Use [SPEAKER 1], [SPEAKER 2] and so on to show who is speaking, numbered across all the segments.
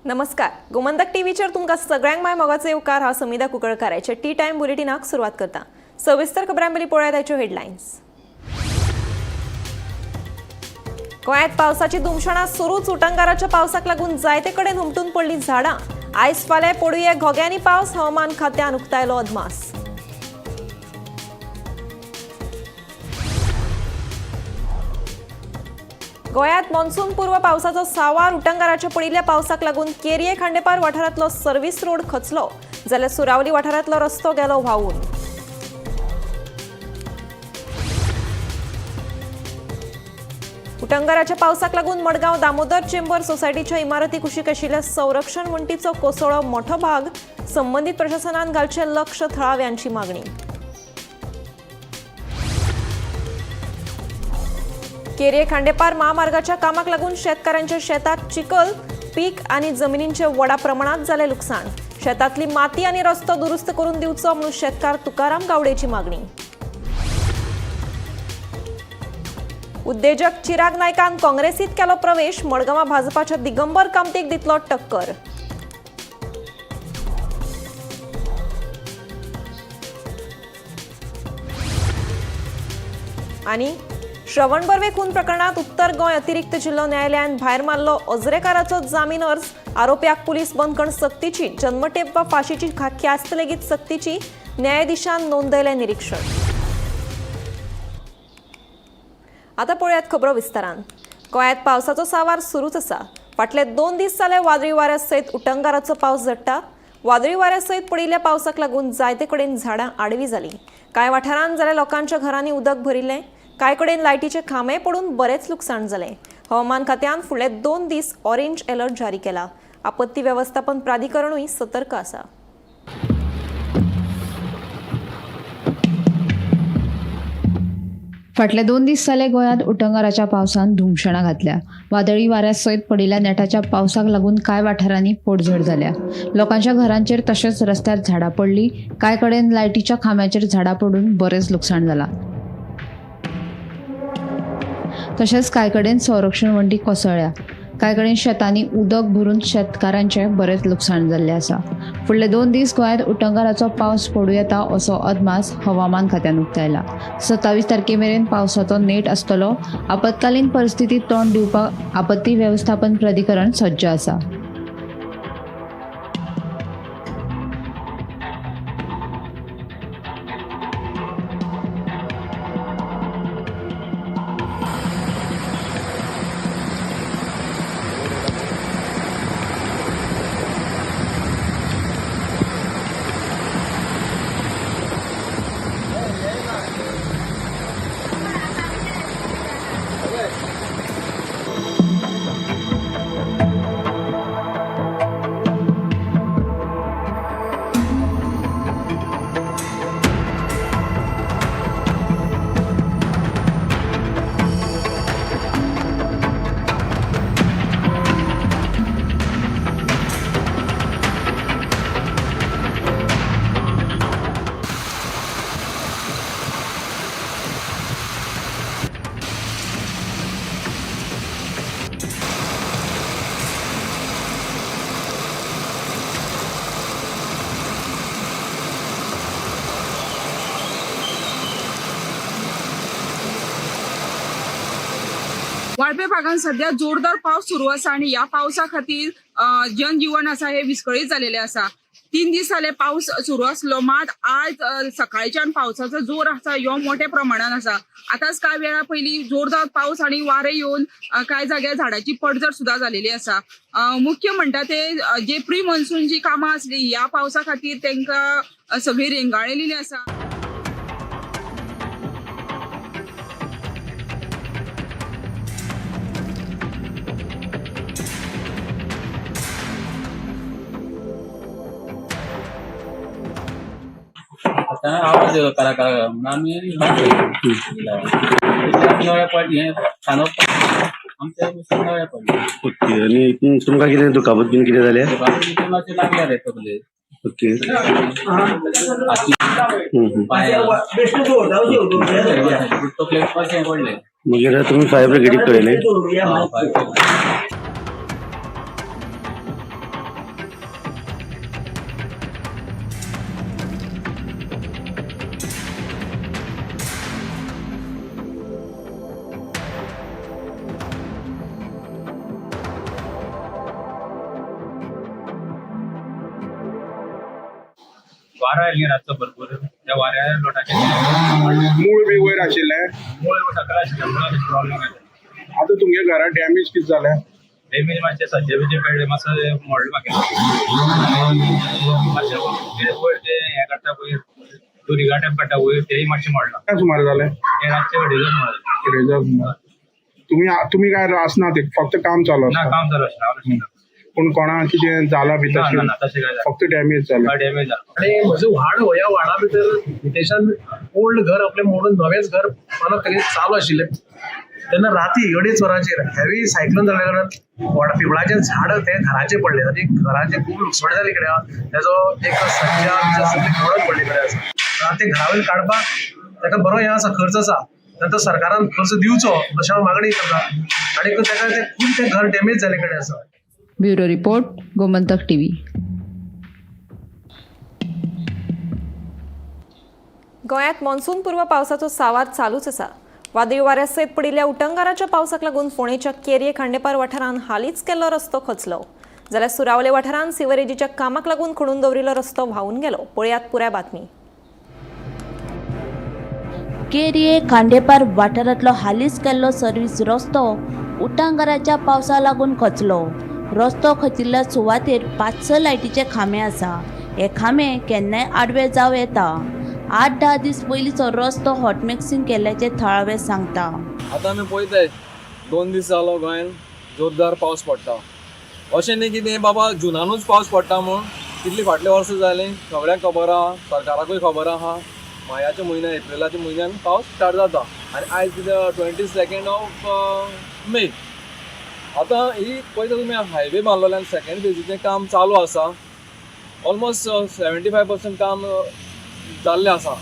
[SPEAKER 1] नमस्कार, गोमंतक टीव्हीचेर तुमकां सगळ्यांक माय मोगाचो येवकार. हांव समिधा कुंकळकाराचे टी टायम बुलेटिनाक सुरवात करता. सविस्तर खबरां पयलीं पळयात आयच्यो हेडलायन्स. गोंयांत पावसाची धुमशणां सुरूच. उटंगाराच्या पावसाक लागून जायते कडेन हुमटून पडलीं झाडां. आयज फाल्यां पडुये घोग्यांनी पावस. हवामान खात्यान उक्तायलो अदमास. गोंयांत मॉन्सून पूर्व पावसाचो सावार. उटंगाराच्या पडिल्ल्या पावसाक लागून केरये खांडेपार वाठारांतलो सर्व्हिस रोड खचलो, जाल्यार सुरावली वाठारांतलो रस्तो गेलो व्हांवून. उटंगाराच्या पावसाक लागून मडगांव दामोदर चेंबर सोसायटीच्या इमारती कुशीक आशिल्ल्या संरक्षण वण्टीचो कोसळ्ळो मोठो भाग. संबंदीत प्रशासनान घालचें लक्ष, थळाव्यांची मागणी. केरये खांडेपार महामार्गाच्या कामाक लागून शेतकारांच्या शेतात चिखल, पीक आणि जमिनींचे व्हडा प्रमाणात जालें लुकसाण. शेतातली माती आणि रस्तो दुरुस्त करून दिवचो म्हणून शेतकार तुकाराम गावडेची मागणी. उद्देजक चिराग नायकान काँग्रेसीत केलो प्रवेश. मडगांवां भाजपाच्या दिगंबर कामतीक दितलो टक्कर. आणि श्रवण बर्वे खून प्रकरणात उत्तर गोंय अतिरिक्त जिल्हो न्यायालयान भायर मारलो अजरेकाराचो जामीन अर्ज. आरोप्याक पुलीस बंदखण सक्तीची, जन्मठेप वा फाशीची ख्यास्त लेगीत सक्तीची. न्यायाधीशान नोंदयलें निरीक्षण. आता पळयात खबरो विस्तारान. गोंयांत पावसाचो सावार सुरूच आसा. फाटले 2 दीस जाले वादळी वाऱ्या सयत उटंगाराचो पावस झडटा. वादळी वाऱ्या सयत पडिल्ल्या पावसाक लागून जायते कडेन झाडां आडवी जालीं. कांय वाठारांत जाल्यार लोकांच्या घरांनी उदक भरिल्लें. कांय कडेन लायटीचे खांबे पडून बरेंच लुकसाण जालें. हवामान खात्यान फुडले 2 दीस ऑरेंज अलर्ट जारी केला. आपत्ती वेवस्थापन प्राधिकरणूय सतर्क आसा.
[SPEAKER 2] फाटले 2 दीस जाले गोंयांत उटंगाराच्या पावसान धुमशणां घातल्या. वादळी वाऱ्या सयत पडिल्ल्या नेटाच्या पावसाक लागून कांय वाठारांनी पडझड जाल्या. लोकांच्या घरांचेर तशेंच रस्त्यार झाडां पडली. कांय कडेन लायटीच्या खांब्याचेर झाडां पडून बरेंच लुकसाण जालां. तशेंच कांय कडेन संरक्षण वण्टी कोसळ्ळ्या. कांय कडेन शेतांनी उदक भरून शेतकारांचें बरेंच लुकसाण जाल्लें आसा. फुडले 2 दीस गोंयांत उटंगाराचो पावस पडूं येता असो अदमास हवामान खात्यान उक्तायला. 27 तारखे मेरेन पावसाचो नेट आसतलो. आपत्कालीन परिस्थितीत तोंड दिवपाक आपत्ती वेवस्थापन प्राधिकरण सज्ज आसा.
[SPEAKER 3] वाळपे भागान सध्या जोरदार पावस सुरू आसा आणि ह्या पावसा खातीर जनजीवन आसा हे विस्कळीत जालेले आसा. 3 दीस जाले पावस सुरू आसलो, मात आज सकाळच्यान पावसाचो जोर आसा ह्यो मोठ्या प्रमाणान आसा. आतांच कांय वेळा पयलीं जोरदार पावस आणि वारें येवन कांय जाग्यार झाडाची पडझड सुद्दां जालेली आसा. मुख्य म्हणटा ते जे प्री मॉन्सूनची कामां आसली ह्या पावसा खातीर तांकां सगळी रेंगाळलेली आसा.
[SPEAKER 4] आता आवाज येतो करा करा म्हणून आमी नळे पडले, हे खांदो आमच्या नळे पडले.
[SPEAKER 5] ओके, आणि तुमकां कितें दुखापत बीन कितें जालें?
[SPEAKER 4] तितून मातशें लागले रे तकलेक,
[SPEAKER 5] ओके,
[SPEAKER 4] हाती, पांयाक, तकलेक मातशें पडले.
[SPEAKER 5] मागीर तुमी फायर ब्रिगेडीक कळयलें?
[SPEAKER 4] हय. वारो आयलो न्ही रातचो भरपूर, त्या वाऱ्या लोटाचेर
[SPEAKER 6] मूळ बी वयर आशिल्लें?
[SPEAKER 4] मूळ सकयल आशिल्लें, मुळाक प्रॉब्लेम आयलो.
[SPEAKER 6] आतां तुमगे घरा डॅमेज कितें जालें?
[SPEAKER 4] डॅमेज मातशें सज्जे बिज्जे पडले, मातसो मोडले म्हाका. मातशें कितें वयर ते हें काडटा पळय, दुरिगा टायप काडटा वयर, तेय मातशें मोडलां.
[SPEAKER 6] काय सुमार जालें?
[SPEAKER 4] ते रातचे अडेजांक सुमार.
[SPEAKER 6] अडेजांक सुमार. तुमी काय आसना ते, फक्त काम चालू
[SPEAKER 4] ना,
[SPEAKER 6] आसता?
[SPEAKER 4] काम चालू आशिल्लें, हांव नाशिल्लो.
[SPEAKER 6] पूण कोणा कितें जालां बी
[SPEAKER 4] ना
[SPEAKER 6] तशें?
[SPEAKER 4] ना ना, तशें काय जालें.
[SPEAKER 6] फक्त डॅमेज जालें.
[SPEAKER 4] डॅमेज जालें.
[SPEAKER 7] आणि म्हजो वाड हो, ह्या वाडा भितर हितेशान ओल्ड घर आपलें मोडून नवेंच घर बांदप तागेलें चालू आशिल्लें. तेन्ना राती 2:30 वरांचेर हेवी सायक्लोन जाल्ल्या कारणान वड पिंपळाचें झाड तें घराचेर पडलें आनी घराचें खूब लुकसाण जाल्ले कडेन आहा. तेजो एक सज्जा बिज्जा सगळें मोडून पडले कडेन आसा. तें घरा वयल्यान काडपाक ताका बरो हें आसा, खर्च आसा. तेन्ना तो सरकारान खर्च दिवचो अशें हांव मागणी करता आनी ताका तें खूब तें घर डॅमेज जाल्ले कडेन आसा.
[SPEAKER 2] Bureau report, Gomantak TV.
[SPEAKER 1] गोंयांत मॉन्सून पूर्व पावसाचो सावार चालूच आसा. वादळी वाऱ्या सयत पडिल्ल्या उटंगाराच्या पावसाक लागून फोंडेच्या केरये खांडेपार वाठारांत हालींच केल्लो रस्तो खचलो, जाल्यार सुरावले वाठारांत सिवरेजीच्या कामाक लागून खणून दवरिल्लो रस्तो व्हांवून गेलो. पळयात पुराय बातमी.
[SPEAKER 8] केरये खांडेपार वाठारांतलो हालींच केल्लो सर्वीस रस्तो उटांगाराच्या पावसा लागून खचलो. रस्तो खचिल्ल्या सुवातेर 5-6 लायटीचे खांबे आसा. हे खांबे केन्नाय आडवे जावं येता. 8-10 दीस पयलींचो रस्तो हॉटमिक्सिंग केल्ल्याचें थळावे सांगता.
[SPEAKER 9] आतां आमी पळयताय 2 दीस जालो गोंयान जोरदार पावस पडटा. अशें न्ही की तें बाबा जुनानूच पावस पडटा म्हूण, कितलीं फाटलीं वर्सां जालीं सगळ्यांक खबर आहा, सरकाराकूय खबर आहा. मायाच्या म्हयन्यान, एप्रिलाच्या म्हयन्यान पावस स्टार्ट जाता आनी आयज कितें 22 मे. आतां ही पळयता तुमी हायवे बांदलेल्यान सेकेंड फेजीचें काम चालू आसा. ऑलमोस्ट 75% काम जाल्लें आसा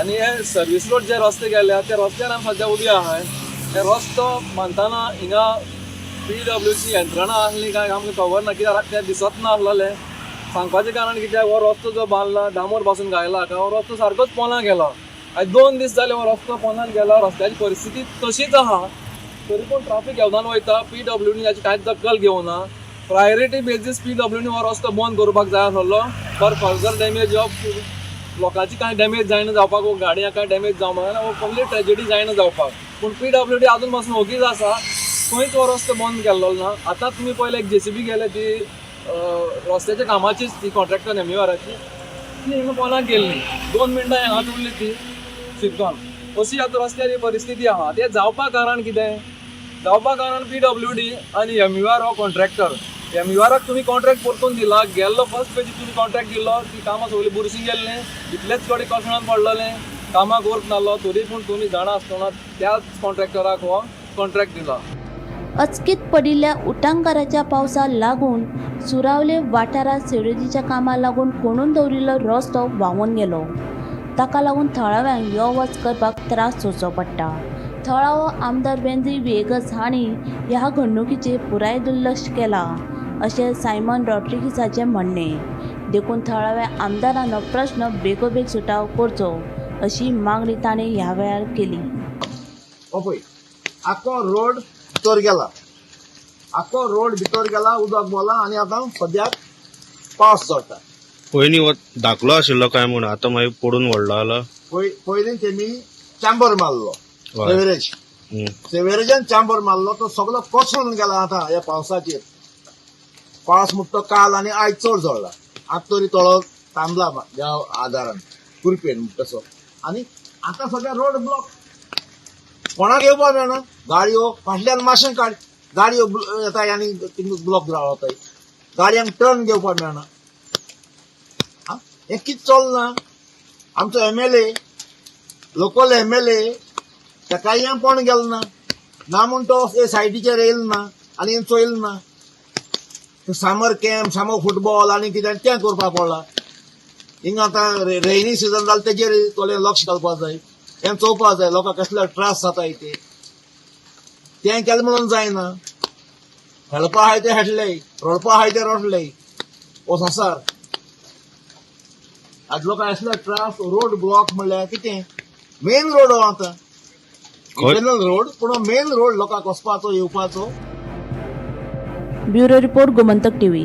[SPEAKER 9] आनी हे सर्वीस रोड जे रस्ते गेल्या त्या रस्त्यार आमी सद्या उबी आहाय. हे रस्तो बांदतना हिंगा PWC यंत्रणा आसली काय आमकां खबर ना, कित्याक तें दिसत ना आसलेलें. सांगपाचें कारण कित्याक, हो रस्तो जो बांदला डांबर पासून घायला काय हो रस्तो सारकोच पोंदा गेला. आयज 2 दीस जाले हो रस्तो पोंदान गेला, रस्त्याची परिस्थिती तशीच आहा, तरी पूण ट्राफीक येवदान वयता. PWD हाची कांयच दखल घेवना. प्रायोरिटी बेजीस PWD हो रस्तो बंद करपाक जाय आसलो फॉर फर्दर डॅमेज ऑफ लोकांची कांय डॅमेज जायना जावपाक, वो गाडयांक कांय डॅमेज जावपाक जायना, वो कंप्लीट ट्रेजेडी जायना जावपाक. पूण PWD आजून पासून ओगीच आसा, खंयच हो रस्तो बंद केल्लो ना. आतां तुमी पळयलें एक JCB गेले ती रस्त्याच्या कामाचीच, ती कॉन्ट्रॅक्टर MERची ती हिंगा पोंदाक गेल्ली, 2 मिनटां हांगाच उरली ती शिरकोन. अशी आतां रस्त्यार ही परिस्थिती आहा. तें जावपाक कारण कितें? जावपाक कारण PWD आनी MER हो कॉन्ट्रॅक्टर. MERक तुमी कॉन्ट्रॅक्ट परतून दिला, गेल्लो फर्स्ट पेजी तुमी कॉन्ट्रॅक्ट दिल्लो, ती कामां सगळीं बुरशीं गेल्लीं, इतलेच कडेन कसणान पडलेलें, कामाक वर्क नासलो, तरी पूण तुमी जाणा आसतना त्याच कॉन्ट्रॅक्टराक हो कॉन्ट्रॅक्ट दिला.
[SPEAKER 8] अचकीत पडिल्ल्या उटांगाराच्या पावसाक लागून सुरावले वाठारांत सिवरेजीच्या कामाक लागून खणून दवरिल्लो रस्तो व्हांवून गेलो. ताका लागून थळाव्यांक यो वच करपाक त्रास सोंसचो पडटा. थळावो आमदार वेंझी व्हिएगस हांणी ह्या घडणुकीचेर पुराय दुर्लक्ष केलां अशें सायमन रॉड्रिगीसाचें म्हणणें. देखून थळाव्या आमदारान हो प्रश्न बेगोबेग सुटावो करचो अशी मागणी ताणें ह्या वेळार केली.
[SPEAKER 10] हो पळय आख्खो रोड भितर गेला, आख्खो रोड भितर गेला, उदक बोला आनी आतां सद्याक पावस चडटा.
[SPEAKER 5] पयलीं हो धाकलो आशिल्लो काय म्हूण, आतां मागीर पडून व्हडलो जाला.
[SPEAKER 10] पयलीं तेमी चांबर मारलो, सेवेरेज, सेवेरेजान चांबर मारलो, तो सगलो कोसळून गेला आतां ह्या पावसाचेर. पावस म्हणटा तो काल आनी आयज चड जळ्ळा, आतां तरी थोडो थांबला ह्या आदारान कृपेन तसो. आनी आतां सगळ्या रोड ब्लॉक, कोणाक येवपाक मेळना. गाडयो फाटल्यान माशेन काड, गाडयो येता आनी ब्लॉक रावताय, गाडयांक टर्न घेवपाक मेळना. हें कितें चलना? आमचो MLA, local MLA ताकाय हें कोण गेलो ना, ना म्हूण तो हे सायडीचेर येयलो ना आनी हें चोयलो ना. सामर कॅम्प, सामर फुटबॉल आनी कितें तें करपाक पडला. हिंगा आतां रेनी सिजन जालें, तेजेर थोडें लक्ष घालपाक जाय, हें चोवपाक जाय लोकांक कसले त्रास जाता ते. तें केलें म्हणून जायना. खेळपा आहाय ते खेळले, रडपा आहाय ते रडले, हो संवसार. आज लोकांक असले त्रास. रोड ब्लॉक म्हणल्यार कितें, मेन रोड हो आतां, इंटरनल रोड, पूण मेन रोड लोकांक वचपाचो येवपाचो.
[SPEAKER 8] Bureau report, Gomantak TV.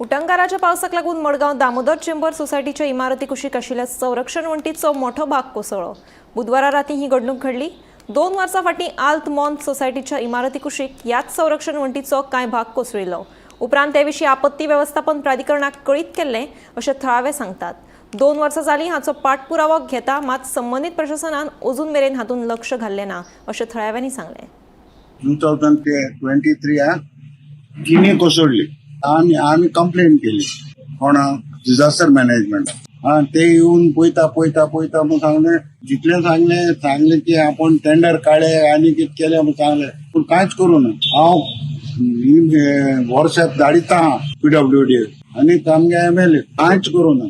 [SPEAKER 1] उटंगाराच्या पावसाक लागून मडगांव दामोदर चेंबर सोसायटीच्या इमारती कुशीक आशिल्ल्या संरक्षण वण्टीचो मोठो भाग कोसळ्ळो. बुधवारा राती ही घडणूक घडली. 2 वर्सां फाटीं आल्त मॉन्त सोसायटीच्या इमारती कुशीक ह्याच संरक्षण वण्टीचो कांय भाग कोसळिल्लो. उपरांत ते विशीं आपत्ती वेवस्थापन प्राधिकरणाक कळीत केल्लें अशें थळावे सांगतात. 2 वर्सां जालीं हाचो पाठपुरावो घेता, मात संबंदीत प्रशासनान अजून मेरेन हातूंत लक्ष घाल्लें ना अशें थळाव्यांनी सांगलें.
[SPEAKER 11] 2023 तिणी कोसळ्ळी आनी आमी कंप्लेन केली कोणा डिझास्टर मॅनेजमेंट. ते येवन पळयता पळयता पळयता म्हूण सांगलें, जितलें सांगलें सांगलें की आपूण टेंडर काडले आनी कितें केलें म्हूण सांगलें, पूण कांयच करूं ना. हांव वर्साक धाडिता पीडब्ल्यूडी आनी आमगे एमएलए कांयच करूं ना.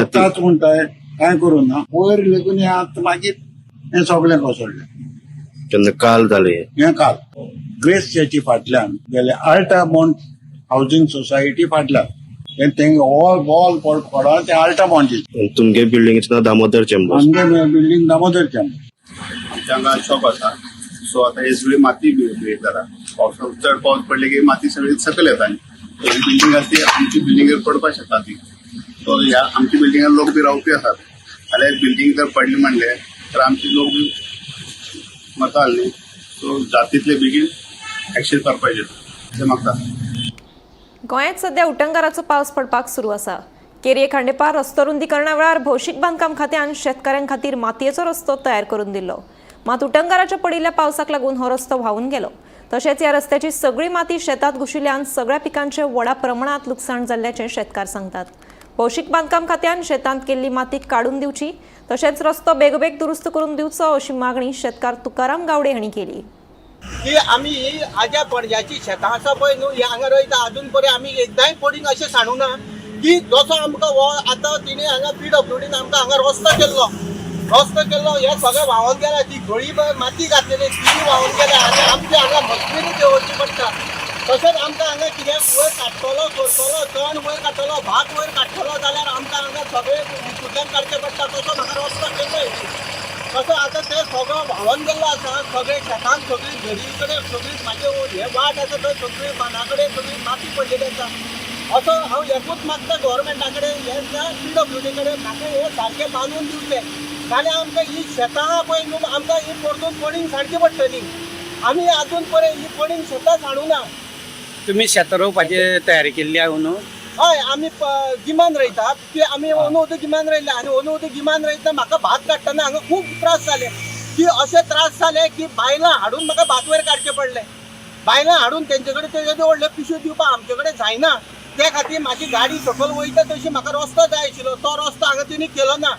[SPEAKER 11] आतांच म्हणटाय कांय करूं ना. वयर लेगून हें आतां मागीर हें सगळें कोसळ्ळें.
[SPEAKER 5] केन्ना काल जालें
[SPEAKER 11] हें? काल ग्रेस चर्ची फाटल्यान गेले, आल्टा मॉन्ट हावजींग सोसायटी फाटल्यान तेंगे ऑल बॉल पडोन ते आल्टा मॉन्टी.
[SPEAKER 5] तुमगे बिल्डिंगेचें नांव दामोदर चेंबर्स.
[SPEAKER 11] आमगे बिल्डींग दामोदर चेंबर.
[SPEAKER 12] आमच्या हांगा शॉप आसा. सो आतां हे सगळी माती जाता, पावसाक चड पावस पडले की माती सगळी सकयल येता आनी बिल्डींग आसा ती आमची बिल्डिंगेर पडपाक शकता ती. सो ह्या आमच्या बिल्डिंगार लोक बी रावपी आसात, जाल्यार बिल्डींग जर पडली म्हणले तर आमचे लोक बी मरता न्ही. सो जात तितले बेगीन एक्शन करपाचें अशें मागता.
[SPEAKER 1] गोंयांत सध्या उटंगाराचो पावस पडपाक सुरू आसा. केरये खांडेपार रस्तो रुंदीकरणा वेळार भौशीक बांदकाम खात्यान शेतकाऱ्यां खातीर मातयेचो रस्तो तयार करून दिल्लो. मात उटंगाराच्या पडिल्ल्या पावसाक लागून हो रस्तो व्हांवून गेलो. तशेंच ह्या रस्त्याची सगळी माती शेतांत घुशिल्ल्यान सगळ्या पिकांचें व्हडा प्रमाणांत लुकसाण जाल्ल्याचें शेतकार सांगतात. भौशीक बांदकाम खात्यान शेतांत केल्ली माती काडून दिवची, तशेंच रस्तो बेगोबेग दुरुस्त करून दिवचो अशी मागणी शेतकार तुकाराम गावडे हांणी केली.
[SPEAKER 13] की आमी ही आज्या पणज्याची शेतां आसा पळय न्हू, ही हांगा रोयता. अजून पर्यंत आमी एकदांय पडींग अशें सांडूं ना की जसो आमकां हो आतां तिणें हांगा पीडब्ल्यूडीन आमकां हांगा रस्तो केल्लो, रस्तो केल्लो हे सगळें व्हांवोन गेला. ती घळी माती घातलेली ती व्हांवोन गेल्या आनी आमची हांगा मशनरी देंवोवची पडटा. तशेंच आमकां हांगा कितें वयर काडटलो करतलो, तण वयर काडटलो, भात वयर काडटलो जाल्यार आमकां हांगा सगळें भितूंतल्यान काडचें पडटा. तसो म्हाका रस्तो केल्लो, तसो आतां ते सगळो व्हांवोन गेल्लो आसा. सगळे शेतान सगळी घरी कडेन सगळी म्हाजे हे वाट आसा थंय सगळी बांदा कडेन सगळी माती पडलेली आसा. असो हांव एकूच मागता गव्हर्मेंटा कडेन, हे पीडब्ल्यूडी कडेन, म्हाका हे सारकें बांदून दिवचें, नाल्यार आमकां ही शेतां पळय न्हू आमकां ही परतून पडींग सांडची पडटली. आमी अजून पर्यंत ही पडींग शेतां सांडूं ना.
[SPEAKER 14] तुमी शेतां रोवपाची तयारी केल्ली आहा न्हू?
[SPEAKER 13] हय, आमी गिमान रोयतात की आमी अंदू वचून गिमान रोयले आनी अंदू वचून गिमान रोयतना म्हाका भात काडटना हांगा खूब त्रास जाले की अशे त्रास जाले की बायलां हाडून म्हाका भात वयर काडचे पडले. बायलां हाडून तेंचे कडेन ते येदो व्हडल्यो पिशव्यो दिवपाक आमचे कडेन जायना. ते खातीर म्हाजी गाडी सकयल वयता तशी म्हाका रस्तो जाय आशिल्लो, तो रस्तो हांगा तेणी केलो ना.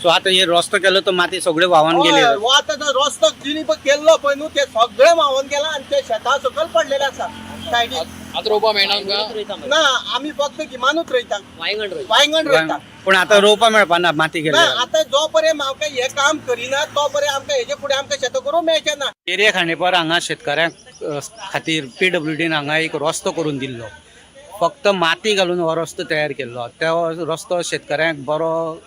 [SPEAKER 14] सो आतां हे रस्तो केलो तो माती सगळी व्हांवन गेली.
[SPEAKER 13] हय, हो आतां जो रस्तो तेणी पळय केल्लो पळय न्हू ते सगळें व्हांवन गेला आनी ते शेतां सकयल पडलेले आसा सायडीक.
[SPEAKER 9] आतां रोवपा मेळना आमकां?
[SPEAKER 13] ना, आमी फक्त गिमानूच रोयता, वायंगण रोयता.
[SPEAKER 14] पूण आतां रोवपा मेळपा ना माती
[SPEAKER 13] ना.
[SPEAKER 14] गेली.
[SPEAKER 13] आतां जो पर्यंत आमकां हें काम करिना तो पर्यंत आमकां हेजे फुडें आमकां शेतां करूंक मेळचें ना.
[SPEAKER 14] एरिया खांडेपार हांगा शेतकाऱ्यांक खातीर पीडब्ल्यूडीन हांगा एक रस्तो करून दिल्लो. फक्त माती घालून हो रस्तो तयार केल्लो. तो रस्तो शेतकाऱ्यांक बरो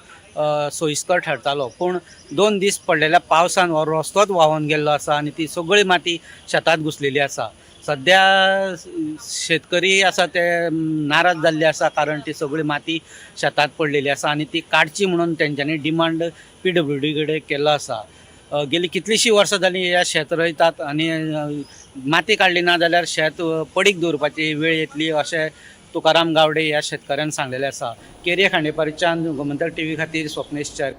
[SPEAKER 14] सोयिस्कर ठरतालो, पूण 2 दीस पडलेल्या पावसान हो रस्तोच व्हांवन गेल्लो आसा आनी ती सगळी माती शेतांत घुसलेली आसा. सद्या शेतकरी आसा ते नाराज जाल्ले आसा, कारण ती सगळी माती शेतांत पडलेली आसा आनी ती काडची म्हणून तेंच्यांनी डिमांड पीडब्ल्यूडी कडेन केल्लो आसा. गेली कितलींशीं वर्सां जालीं ह्या शेत रोयतात आनी माती काडली ना जाल्यार शेत पडीक दवरपाची वेळ येतली अशें तुकाराम गावडे ह्या शेतकाऱ्यान सांगलेलें आसा. केरये खांडेपारच्यान गोमंतक टीव्ही खातीर स्वप्नेश च्यार.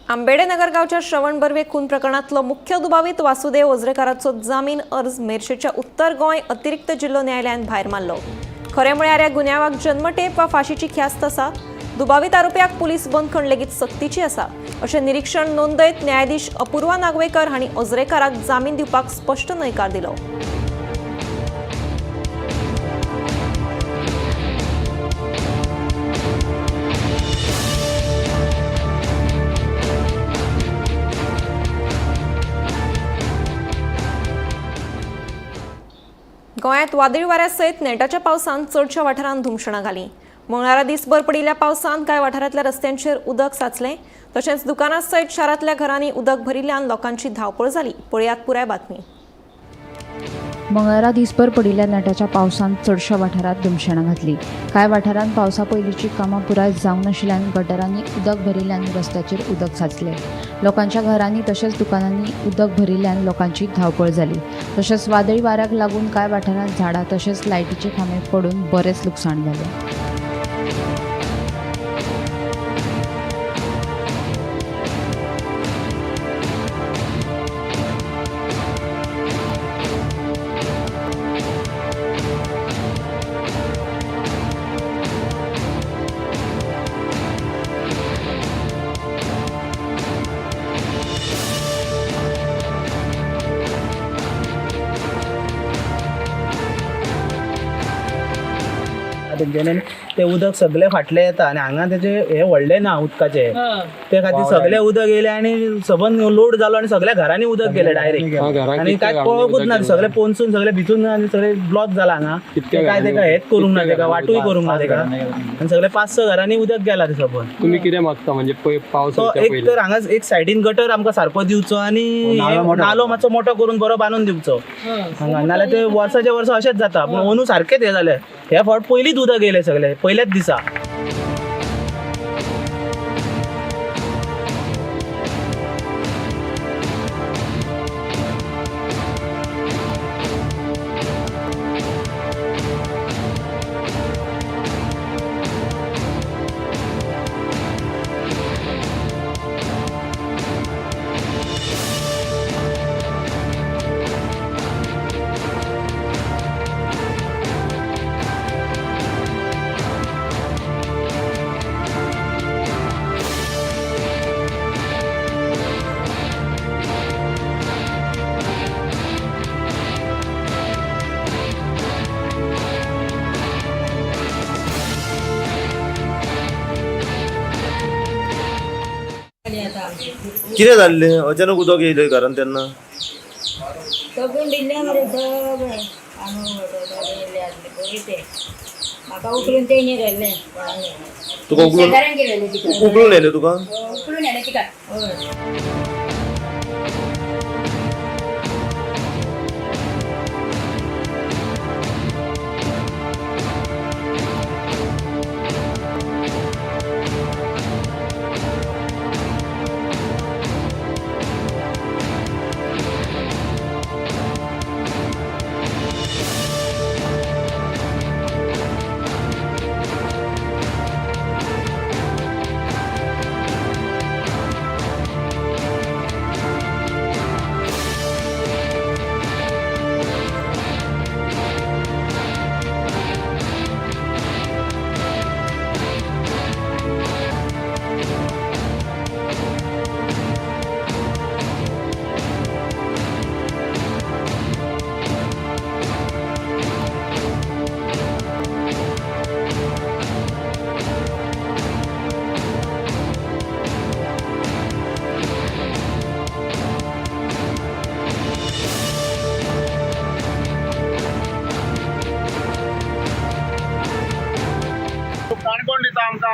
[SPEAKER 1] आंबेडे नगर गावच्या श्रवण बर्वे खून प्रकरणातलो मुख्य दुबावीत वासुदेव ओझरेकाराचो जामीन अर्ज मेरशेच्या उत्तर गोंय अतिरिक्त जिल्हो न्यायालयान भायर मारलो. खरें म्हळ्यार ह्या गुन्यांवाक जन्मटेप वा फाशीची ख्यास्त आसा. दुबावीत आरोप्याक पुलीस बंदखण लेगीत सक्तीची आसा अशें निरीक्षण नोंदयत न्यायाधीश अपूर्वा नागवेकर हांणी ओझरेकाराक जामीन दिवपाक स्पश्ट न्हयकार दिलो. गोंयांत वादळी वाऱ्या सयत नेटाच्या पावसान चडश्या वाठारांत धुमशणां घालीं. मंगळारा दिसभर पडिल्ल्या पावसान कांय वाठारांतल्या रस्त्यांचेर उदक साचलें. तशेंच दुकानां सयत शारांतल्या घरांनी उदक भरिल्ल्यान लोकांची धांवपळ जाली. पळयात पुराय बातमी.
[SPEAKER 2] मंगळारा दिसभर पडिल्ल्या नेटाच्या पावसान चडश्या वाठारांत धुमशेणां घातली. कांय वाठारांत पावसा पयलींची कामां पुराय जावंक नाशिल्ल्यान गटरांनी उदक भरिल्ल्यान रस्त्याचेर उदक साचलें. लोकांच्या घरांनी तशेंच दुकानांनी उदक भरिल्ल्यान लोकांची धांवपळ जाली. तशेंच वादळी वाऱ्याक लागून कांय वाठारांत झाडां तशेंच लायटीचे खांबे पडून बरेंच लुकसाण जालें.
[SPEAKER 15] तेंच्यानी ते उदक सगळे फाटले येता आनी हांगा तेजे हे व्हडले ना उदकाचे, ते खातीर सगळे उदक येयले आनी सबंद लोड जालो आनी सगळ्या घरांनी उदक गेले डायरेक्ट आनी काय पळोवंकूच ना, सगळे पोनसून सगळे भिजून आनी सगळे ब्लॉक जाला हांगा. काय तेका हेच करूंक ना, तेका वाटूय करूंक ना तेका, आनी सगळे 5-6 घरांनी उदक गेला ते सबंद.
[SPEAKER 4] तुमी कितें मागता म्हणजे पावस
[SPEAKER 15] एक तर हांगा एक सायडीन गटर आमकां सारको दिवचो आनी नालो मातसो मोटो करून बरो बांदून दिवचो हांगा, नाल्यार ते वर्साचे वर्सा अशेंच जाता. पूण अंदू सारकेंच हें जालें, ह्या फावट पयलींच उदक गेले सगळे पयल्याच दिसा.
[SPEAKER 5] कितें जाल्लें अचानक उदक येयलें घरान तेन्ना?
[SPEAKER 16] सगळें दिल्लें मरे, सगळें तांदूळ ते म्हाका उखलून तेणी व्हेलें.
[SPEAKER 5] तुका उखलून येयलें? तुका
[SPEAKER 16] उखलून येयलें तिका.
[SPEAKER 6] काणकोण दिता आमकां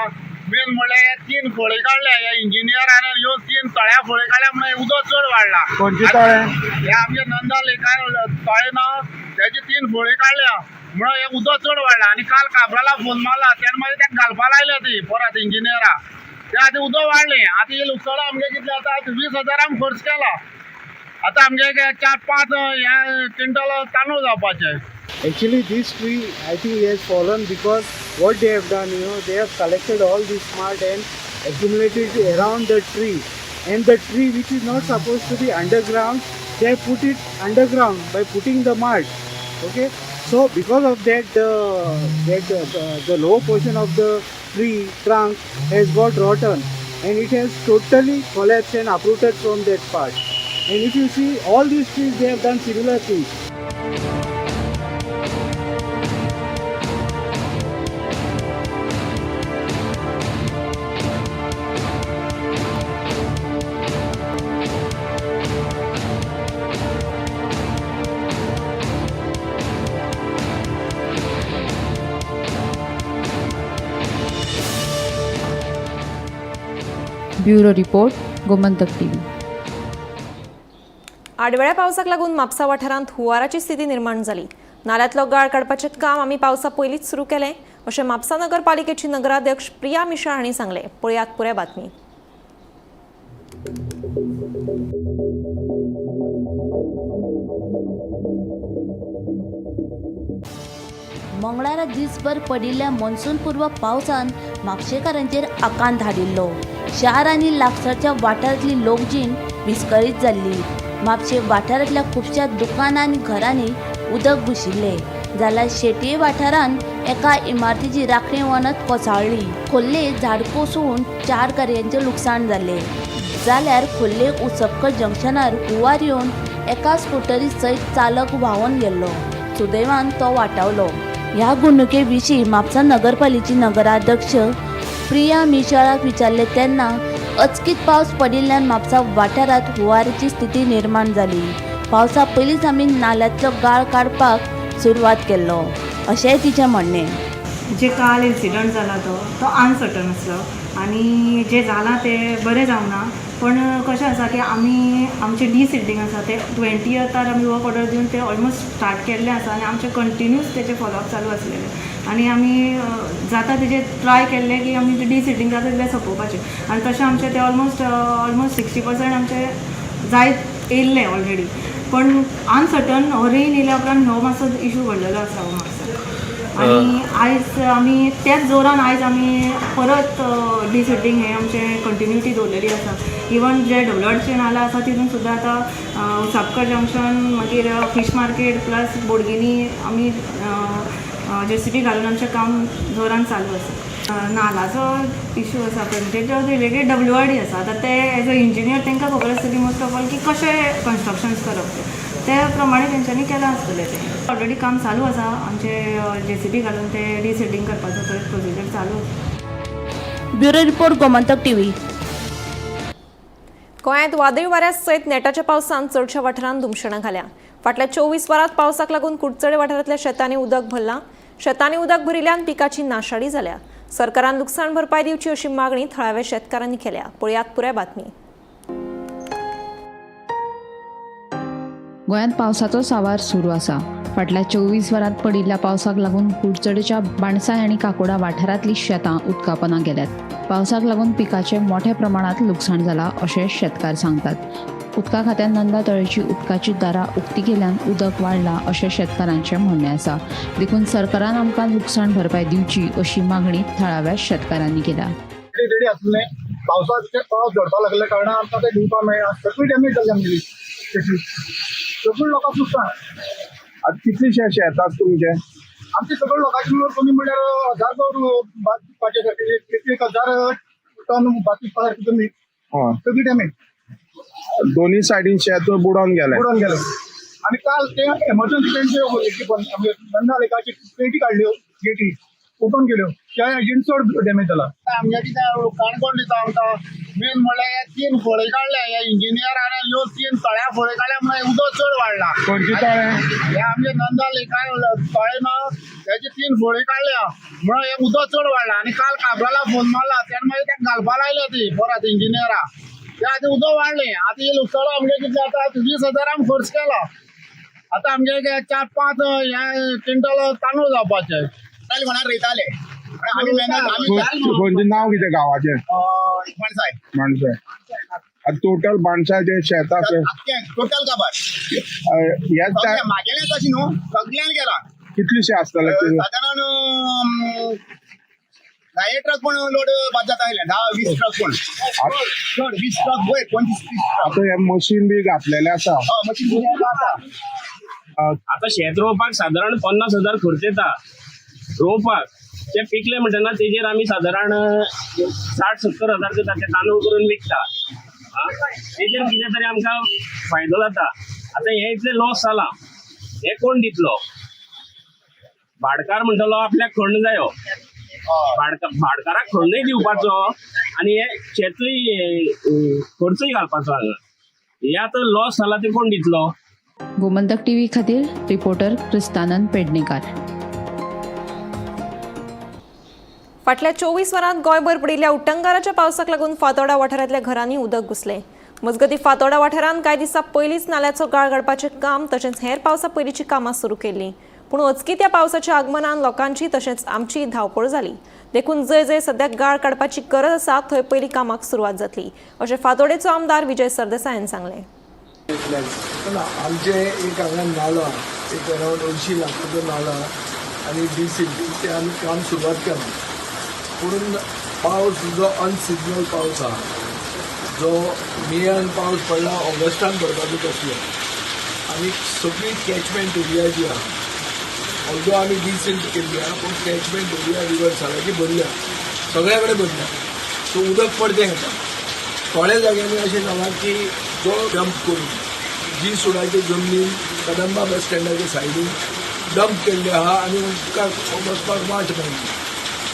[SPEAKER 6] मेन म्हणल्यार हे 3 फळी काडल्या ह्या इंजिनियरान, ह्यो 3 तळ्या फळी काडल्या म्हणून उदक चड वाडला.
[SPEAKER 11] खंयचे तळें?
[SPEAKER 6] हे आमचे नंदा लेकार तळें ना, तेजी 3 फळी काडल्या म्हणून हे उदक चड वाडला. आनी काल काब्राला फोन मारला तेन्ना मागीर ताका घालपा लायल्या ती परत इंजिनियरा, ते आतां उदक वाडलें. आतां हे लुकसाण आमगे कितलें आतां 20,000 आमी खर्च केला. आतां आमगे 4-5 हे क्विंटल तांदूळ जावपाचे.
[SPEAKER 11] Actually, this tree, I think, has fallen because what they have done, you know, they have collected all this mud and accumulated around the tree. And the tree, which is not supposed to be underground, they have put it underground by putting the mud. Okay, so because of that, the lower portion of the tree trunk has got rotten, and it has totally collapsed and uprooted from that part. And if you see, all these trees, they have done similar things.
[SPEAKER 2] Bureau report, Gomantak TV.
[SPEAKER 1] आडवेळ्या पावसाक लागून म्हापसा वाठारांत हुंवाराची स्थिती निर्माण जाली. नाल्यांतलो गाळ काडपाचें काम आमी पावसा पयलींच सुरू केलें अशें म्हापसा नगरपालिकेची नगराध्यक्ष प्रिया मिशाळ हांणी सांगलें. पळयात पुराय बातमी.
[SPEAKER 8] मंगळारा दिसभर पडिल्ल्या मॉन्सूनपूर्व पावसान म्हापशेकारांचेर आकांत हाडिल्लो. शार आनी लागसारच्या वाठारांतली लोकजीण विस्कळीत जाल्ली. म्हापशे वाठारांतल्या खुबश्या दुकानां आनी घरांनी उदक घुशिल्लें, जाल्यार शेटये वाठारांत एका इमारतीची राखणे वणत कोसळ्ळी. खोर्ले झाड कोसळून 4 गाडयांचें लुकसाण जालें, जाल्यार खोर्ले उसपकर जंक्शनार हुंवार येवन एका स्कुटरी सयत चालक व्हांवन गेल्लो. सुदैवान तो वाटावलो. ह्या घडणुके विशीं म्हापसा नगरपालिकेची नगराध्यक्ष प्रिया मिशाळाक विचारले तेन्ना अचकीत पावस पडिल्ल्यान म्हापसा वाठारांत हुंवाराची स्थिती निर्माण जाली. पावसा पयलींच आमी नाल्यांतलो गाळ काडपाक सुरवात केल्लो अशेंय तिचें म्हणणें.
[SPEAKER 17] जे काल इन्सिडंट जाला तो अनसर्टन आसलो आनी जें जालां तें बरें जावंक ना, पण कशें आसा की आमी आमचें डिसिल्टींग आसा तें 20th आमी वर्क ऑर्डर दिवन तें ऑलमोस्ट स्टार्ट केल्लें आसा आनी आमचें कंटिन्यूस तेचें फॉलोअप चालू आसलेलें आनी आमी जाता तेजें ट्राय केल्लें की आमी डिसिल्टींग जाता तितलें सोंपोवपाचें आनी तशें आमचें तें ऑलमोस्ट 60% आमचें जायत येयल्लें ऑलरेडी, पण अनसर्टन हो रेन येयल्या उपरांत हो मातसो इशू घडलेलो आसा हो मातसो. आनी आयज आमी त्याच जोरान आयज आमी परत डिसिल्टींग हें आमचें कंटिन्युटी दवरलेली आसा. इवन जे डब्ल्यूआरचे नाला आसा तितून सुद्दां आतां उसापकर जंक्शन, मागीर फीश मार्केट प्लस बोडगिनी आमी जेसीबी घालून आमचें काम जोरान चालू आसा. नालाचो इशू आसा पळय तेच्या रिलेटेड WRD आसा. आतां ते एज अ इंजिनियर तांकां खबर आसतली मोस्ट ऑफ ऑल की कशें कन्स्ट्रक्शन्स करप तें, त्या प्रमाणे तेंच्यांनी केलां आसतलें तें. ऑलरेडी काम चालू आसा आमचे जेसीबी घालून ते डिसिल्टींग करपाचो प्रोसिजर चालू आसा.
[SPEAKER 8] Bureau report, Gomantak TV.
[SPEAKER 1] गोंयांत वादळी वाऱ्या सयत नेटाच्या पावसान चडशा वाठारांत धुमशणां घाल्या. फाटल्या 24 वरांत पावसाक लागून कुडचडे वाठारांतल्या शेतांनी उदक भरलां. शेतांनी उदक भरिल्ल्यान पिकाची नाशाडी जाल्या. सरकारान लुकसाण भरपाय दिवची अशी मागणी थळाव्या शेतकारांनी केल्या. पळयात पुराय बातमी.
[SPEAKER 2] गोंयांत पावसाचो सावार सुरू आसा. फाटल्या 24 वरांत पडिल्ल्या पावसाक लागून कुडचडेच्या बाणसाय आनी काकोडा वाठारांतली शेतां उदकापना गेल्यात. पावसाक लागून पिकाचें मोठ्या प्रमाणांत लुकसाण जालां अशें शेतकार सांगतात. उदका खात्यान नंदा तळेची उदकाची दारां उक्ती केल्यान उदक वाडलां अशें शेतकारांचें म्हणणें आसा. देखून सरकारान आमकां लुकसाण भरपाय दिवची अशी मागणी थळाव्या शेतकारांनी केल्या.
[SPEAKER 6] रेडी आसलें पावसाचे पावस झडपाक लागल्या कारणान आमकां तें दिवपाक मेळना. सगळी डॅमेज जाली आमगेली शेती, सगळी लोकांक लुकसाण.
[SPEAKER 11] आतां कितलेशे शेत आसा तुमचें?
[SPEAKER 6] आमचे सगळे लोकांचे मेळून कमी म्हणल्यार 1000 भात पिकपाचे सारके 1000 टन भात पिकपा सारकी जमीन सगळी डॅमेज.
[SPEAKER 11] दोन्ही सायडीन शेत बुडोन गेलें.
[SPEAKER 6] बुडोन गेलें. आनी काल ते एमर्जन्सी तेंचे पण नंदा लेकाची पेटी काडल्यो, गेटी ओपन केल्यो, त्या हेजेन चड डॅमेज जाला. आमगे कितें काणकोण दिता आमकां मेन म्हणल्यार 3 फळी काडल्या ह्या इंजिनियरान, ह्यो 3 तळ्या फळी काडल्या म्हणून उदक चड वाडला.
[SPEAKER 11] खंयचे तळें?
[SPEAKER 6] हे आमगे नंदा लेकान तळें ना तेजे 3 फळी काडल्या म्हणून हें उदक चड वाडला. आनी काल काब्राला फोन मारला तेन्ना मागीर ताका घालपा लायल्या ती परत इंजिनियरा, ते आतां उदक वाडलें. आतां हे लुकसाण आमगे कितलें आतां 20,000 आमी खर्च केला. आतां आमगे 4-5 हे क्विंटल तांदूळ जावपाचे.
[SPEAKER 13] रोयताले
[SPEAKER 11] खंयचें नांव कितें गांवाचें?
[SPEAKER 13] माणसाय.
[SPEAKER 11] माणसाय. आतां टोटल माणसाचें शेत आसा
[SPEAKER 13] टोटल काबार मागेलें तशें न्हू सगळ्यान गेला.
[SPEAKER 11] कितलेशें आसतलें?
[SPEAKER 13] सादारण 10 ट्रक पण लोड बाद जाता आयलें, 10-20 ट्रक पण चड, 20 ट्रक वयर 25-30.
[SPEAKER 11] आतां हें मशीन बी घातलेलें आसा.
[SPEAKER 13] मशीन आसा.
[SPEAKER 4] आतां शेत रोवपाक सादारण 50,000 खर्च येता रोवपाक. ते पिकले म्हणटना तेजेर आमी सादारण 60-70 हजार करता, ते तांदूळ करून विकता. तेजेर कितें तरी आमकां फायदो जाता. आतां हें इतलें लॉस जालां, हें कोण दितलो? भाडकार म्हणटलो आपल्याक खण जायो, भाडकाराक खणूय दिवपाचो आनी हे शेतूय खर्चूय घालपाचो हांगा. हे आतां लॉस जाला ते कोण दितलो?
[SPEAKER 2] गोमंतक टीव्ही खातीर रिपोर्टर क्रिस्तानंद पेडणेकार.
[SPEAKER 1] फाटल्या 24 वरांत गोंयभर पडिल्ल्या उटंगाराच्या पावसाक लागून फातोर्डा वाठारांतल्या घरांनी उदक घुसलें. मजगतीं फातोर्डा वाठारांत कांय दिसां पयलींच नाल्याचो गाळ काडपाचें काम तशेंच हेर पावसा पयलींची कामां सुरू केल्लीं. पूण अचकीत ह्या पावसाच्या आगमनान लोकांची तशेंच आमची धांवपळ जाली. देखून जंय जंय सद्याक गाळ काडपाची गरज आसा थंय पयलीं कामाक सुरवात जातली अशें फातोर्डेचो आमदार विजय सरदेसायान सांगलें.
[SPEAKER 18] आमचे एक हांगा नालो एक अरावंड 80 लाखाचो नालो आनी डिसिल्टींग ते आमी काम सुरवात केलां. पूण पावस जो अनसिजनल पावस आहा, जो मेयान पावस पडला, ऑगस्टान पडपाचो तसलो, आनी सगळी कॅचमेंट एरिया जी आहा, ऑल्दो आमी डिसिल्ट केल्ली आहा, पूण कॅचमेंट एरिया रिवर सालाची भरल्या, सगळ्या कडेन भरल्या. सो उदक पडतें येता. थोड्या जाग्यांनी अशें जालां की जो डंप करून जी सुडाचे जमनीन कदंबा बस स्टँडाच्या सायडीन डंप केल्ले आहा आनी उदकाक वचपाक वाट मेळना.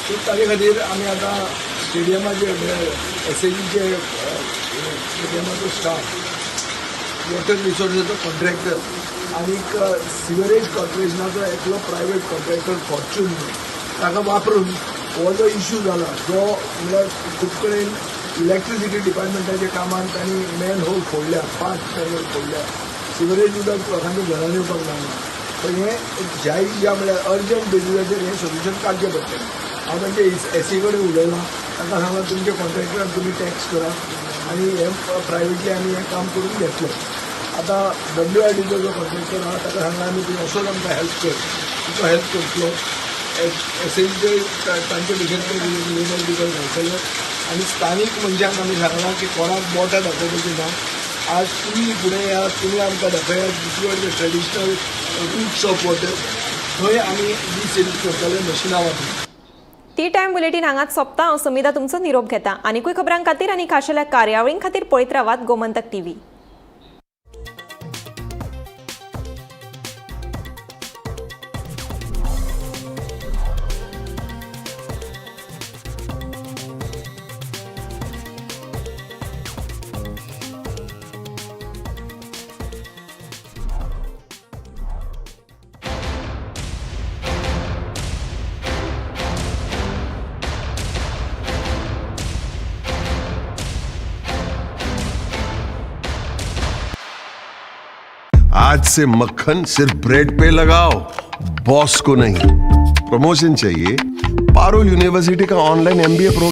[SPEAKER 18] सो ताजे खातीर आमी आतां स्टेडियमाचे एसएजीचे स्टेडियमाचो स्टाफ, वॉटर रिसोर्साचो कॉन्ट्रॅक्टर आनीक सिवरेज कॉर्पोरेशनाचो एकलो प्रायवेट कॉन्ट्रॅक्टर फॉर्च्यून ताका वापरून हो जो इशू जाला, जो म्हणल्यार खूब कडेन इलेक्ट्रिसिटी डिपार्टमेंटाच्या कामान तांणी मॅन होल फोडल्या, 5 मॅन होल फोडल्या, सिवरेज उदक लोकांच्या घरान येवपाक लागला. पण हें जाय ज्या म्हणल्यार अर्जंट बेजिसाचेर हें सोल्युशन काडचें पडटलें. हांव तांचे एसी कडेन उलयलां, तांकां सांगलां तुमच्या कॉन्ट्रॅक्टराक तुमी टॅक्स करा आनी हें प्रायवेटली आमी हें काम करून घेतलें. आतां WIDचो जो कॉन्ट्रॅक्टर आहा ताका सांगलां आमी तुमी असोच आमकां हेल्प कर, तुका हेल्प करतलो. एसएचे तांचे भशेन ते लेबर बिबर घालतले आनी स्थानीक मनशांक आमी सांगलां की कोणाक बोटां दाखोवपाचीं ना. आज तुमी फुडें येयात, तुमी आमकां दाखयात दुसरी the traditional routes of water, थंय आमी डिसिल्ट करतले मशिनां वापरून.
[SPEAKER 1] टी टायम बुलेटीन हांगाच सोंपता. हांव समिधा तुमचो निरोप घेता. आनीकूय खबरां खातीर आनी खाशेल्या कार्यावळीं खातीर पळयत रावात गोमंतक टीव्ही.
[SPEAKER 19] आज से मक्खन सिर्फ ब्रेड पे लगाओ, बॉस को नहीं। प्रमोशन चाहिए? पारुल यूनिवर्सिटी का ऑनलाइन एमबीए प्रोग्राम।